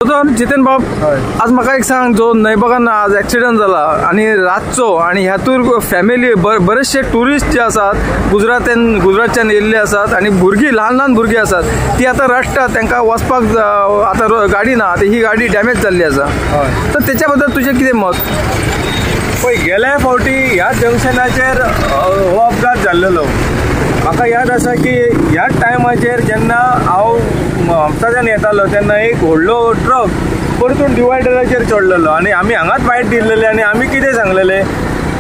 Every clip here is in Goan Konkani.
दोतोर जितेन बाब, आज म्हाका एक सांग, जो नयबागान आज एक्सिडंट जाला आनी रातचो आनी ह्यातूर फॅमिली बरेचशे टुरिस्ट जे आसात गुजरातच्यान येयल्ले आसात आनी भुरगीं, ल्हान ल्हान भुरगीं आसात ती आतां रडटात, तांकां वचपाक आतां गाडी ना, आतां ही गाडी डॅमेज जाल्ली आसा, तर तेच्या बद्दल तुजें कितें मत? पळय, गेल्या फावटी ह्या जंक्शनाचेर हो अपघात जाल्लेलो. म्हाका याद आसा की ह्याच टायमाचेर जेन्ना हांव म्हापसाच्यान येतालो तेन्ना एक व्हडलो ट्रक परतून डिवायडराचेर चडलेलो आनी आमी हांगाच बायट दिल्लेले आनी आमी कितें सांगलेले,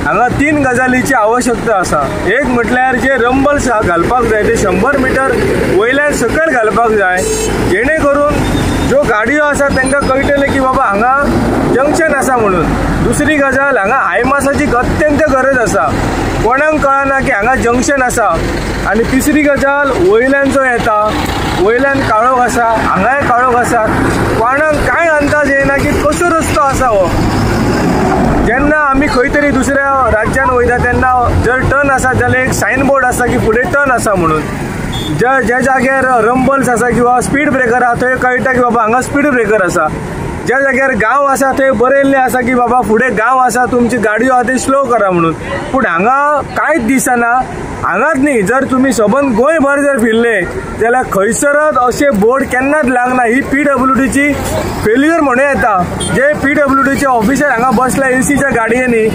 हांगा 3 गजालीची आवश्यकता आसा. एक म्हटल्यार जे रंबल्स घालपाक जाय ते 100 मिटर वयल्यान सकयल घालपाक जाय, जेणे करून ज्यो गाडयो आसा तांकां कळटलें की बाबा हांगा जंक्शन आसा म्हणून. दुसरी गजाल, हांगा हायमासाची अत्यंत गरज आसा, कोणाक कळना की हांगा जंक्शन आसा. आनी तिसरी गजाल, वयल्यान जो येता वयल्यान काळोख आसा, हांगाय काळोख आसा, कोणाक कांय अंदाज येना की कसो रस्तो आसा हो. जेन्ना आमी खंय तरी दुसऱ्या राज्यान वयता तेन्ना जर टर्न आसा जाल्यार एक सायन बोर्ड आसा की फुडें टर्न आसा म्हणून. ज्या जाग्यार रंबल्स आसा किंवा स्पीड ब्रेकर आसा थंय कळटा की बाबा हांगा स्पीड ब्रेकर आसा. ज्या जाग्यार गांव आसा थंय बरयल्लें आसा की बाबा फुडें गांव आसा, तुमची गाडयो आसा ती स्लो करा म्हणून. पूण हांगा कांयच दिसना. हांगाच न्ही, जर तुमी सबंद गोंयभर जर फिरले जाल्यार खंयसरच अशे बोर्ड केन्नाच लागना. ही PWDची फेल्युअर म्हणूं येता. जे PWDचे ऑफिसर हांगा बसला एसीच्या गाडयांनी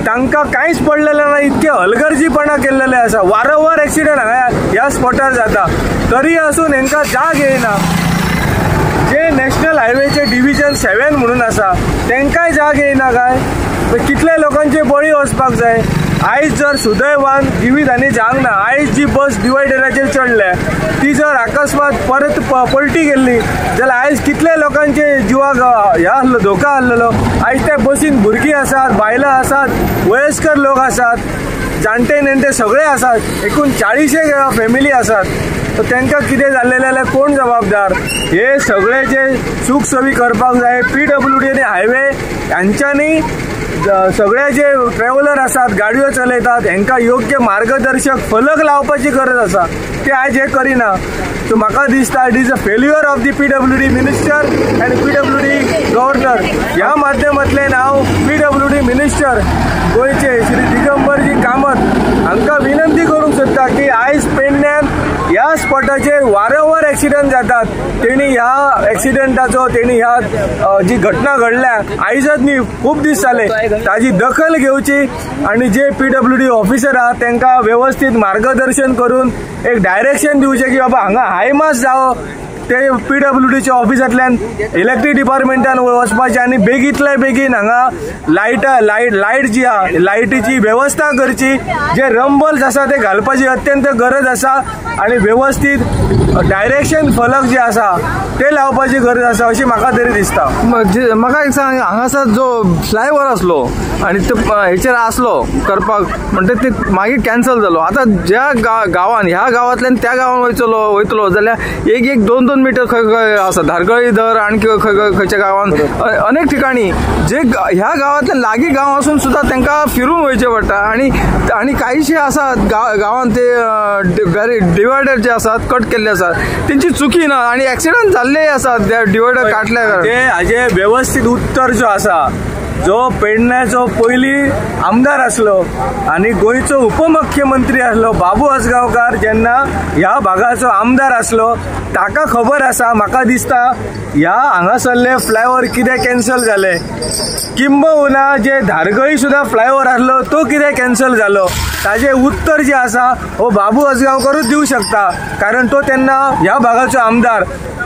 तांकां कांयच पडलेलें ना, इतके हलगर्जीपणा केल्लेले आसा. वारंवार एक्सिडंट हांगा ह्या स्पॉटार जाता, तरी आसून हेंकां जाग येयना. जे नॅशनल हायवेचे डिविजन 7 म्हणून आसा तांकांय जाग येयना काय? कितल्या लोकांचे बळी वचपाक जाय? आयज जर सुदैवान जिवीत आनी जावंक ना, आयज जी बस डिवायडराचेर चडल्या ती जर अकस्मात परत पलटी गेल्ली जाल्यार आयज कितल्या लोकांचे जिवाक ह्या आहलो, धोका आहलेलो. आयज त्या बसीन भुरगीं आसात, बायलां आसात, वयस्कर लोक आसात, जाणटे नेणटे सगळे आसात, एकूण 40 फॅमिली आसात. तर तांकां कितें जाल्लें जाल्यार कोण जबाबदार? हे सगळे जे चूक सोयी करपाक जाय PWD आनी हायवे हांच्यांनी. सगळे जे ट्रॅव्हलर आसात, गाडयो चलयतात, हेंकां योग्य मार्गदर्शक फलक लावपाची गरज आसा, ते आयज हे करिना. सो म्हाका दिसता it is a failure of the PWD minister and PWD governor. ह्या माध्यमांतल्यान हांव PWD minister गोंयचे श्री दिगंबरजी कामत हांकां विनंती करूंक सोदता की आयज पेडण्यान ह्या स्पॉटाचेर वारंवार एक्सिडंट जातात, तेणी ह्या एक्सिडंटाचो, तेणी ह्या जी घटना घडल्या आयजच न्ही, खूब दीस जाले, ताजी दखल घेवची आनी जे PWD officer आहा तांकां वेवस्थीत मार्गदर्शन करून एक डायरेक्शन दिवचें की बाबा हांगा हायमास जावो. ते PWDच्या ऑफिसांतल्यान इलेक्ट्रीक डिपार्टमेंटान वचपाचें आनी बेगींतल्या बेगीन हांगा लायट जी आहा लायटीची वेवस्था करची, जे रंबल्स आसा ते घालपाची अत्यंत गरज आसा आनी वेवस्थीत डायरेक्शन फलक जे आसा ते लावपाची गरज आसा अशी म्हाका तरी दिसता. म्हाका एक सांग, हांगासर जो फ्लायओवर आसलो आनी तो हेचेर आसलो करपाक म्हणटा ते मागीर कॅन्सल जालो. आतां ज्या गांवान ह्या गांवांतल्यान त्या गांवान वयतलो जाल्यार एक एक 2-2 मिटर खंय खंय आसा, धारगळी धर आनी खंय खंय खंयच्या गांवान अनेक ठिकाणी जे ह्या गांवांतल्यान लागीं गांव आसून सुद्दां तांकां फिरून वयचें पडटा. आनी आनी कांयशे आसात गांवान ते डिवायडर जे आसात कट केल्ले आसात, तेंची चुकी ना आनी एक्सिडंट जाल्ले आसात डिवायडर काटल्या. ते हाजे वेवस्थीत उत्तर जो आसा, जो पेडण्याचो पयलीं आमदार आसलो आनी गोंयचो उपमुख्यमंत्री आसलो बाबू आजगांवकार जेन्ना ह्या भागाचो आमदार आसलो ताका खबर आसा. म्हाका दिसता ह्या हांगासरले फ्लायओवर कितें कॅन्सल जाले, किंबहुना जे धारगळी सुद्दां फ्लायओवर आसलो तो कितें कॅन्सल जालो, ताजें उत्तर जें आसा हो बाबू आजगांवकरूच दिवं शकता, कारण तो तेन्ना ह्या भागाचो आमदार.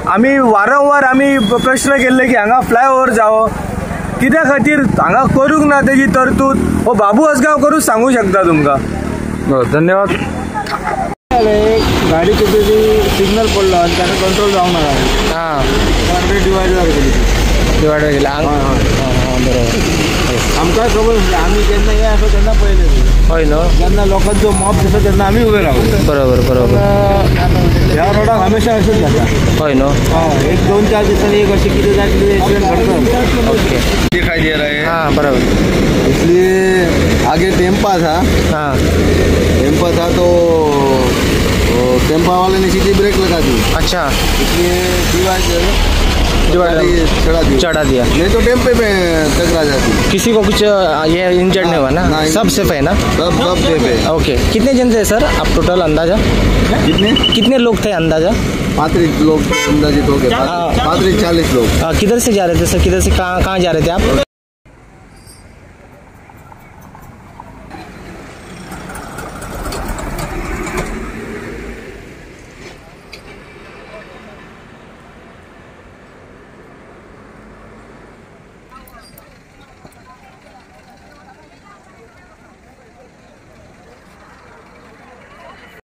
आमी वारंवार आमी प्रश्न केल्ले की हांगा फ्लायओवर जावो, कित्या खातीर हांगा करूंक ना तेजी तरतूद हो बाबू आजगांवकरूच सांगू शकता तुमकां. धन्यवाद. गाडी कुठे सिग्नल पडलो आणि ताका कंट्रोल जावंक ना, हां डिवायडर गेली, डिवायडर गेली. हां बरोबर, आमकां खबर आसलें, आमी जेन्ना हे आसा तेन्ना पळयलें. हय न्हू, जेन्ना लोकांचो मॉब दिसता तेन्ना आमी उबे रावले. बरोबर बरोबर, ह्या रोडाक हमेशा अशेंच जाता. हय न्हू, हय, एक 2-4 दिसांनी एक अशें कितें जातलें एक्सिडंट घडता. ओके, दिखाई दे रहा है. हाँ बराबर, इसलिए आगे टेम्पा था. हाँ, टेम्पा था तो टेम्पा वाले ने सीधी ब्रेक लगा दी. अच्छा, इसलिए डिवाइडर डिवाइडर चढ़ा दिया, चढ़ा दिया, नहीं तो टेम्पे में टकरा जाती। किसी को कुछ ये इंजर्ड नहीं हुआ ना? सब सेफ है ना? सब सेफ है। ओके, कितने जन थे सर आप टोटल अंदाजा? कितने लोग थे अंदाजा? 35 लोग अंदाजित हो गए, 35-40 लोग। किधर से जा रहे थे सर? किधर से कहाँ जा रहे थे आप?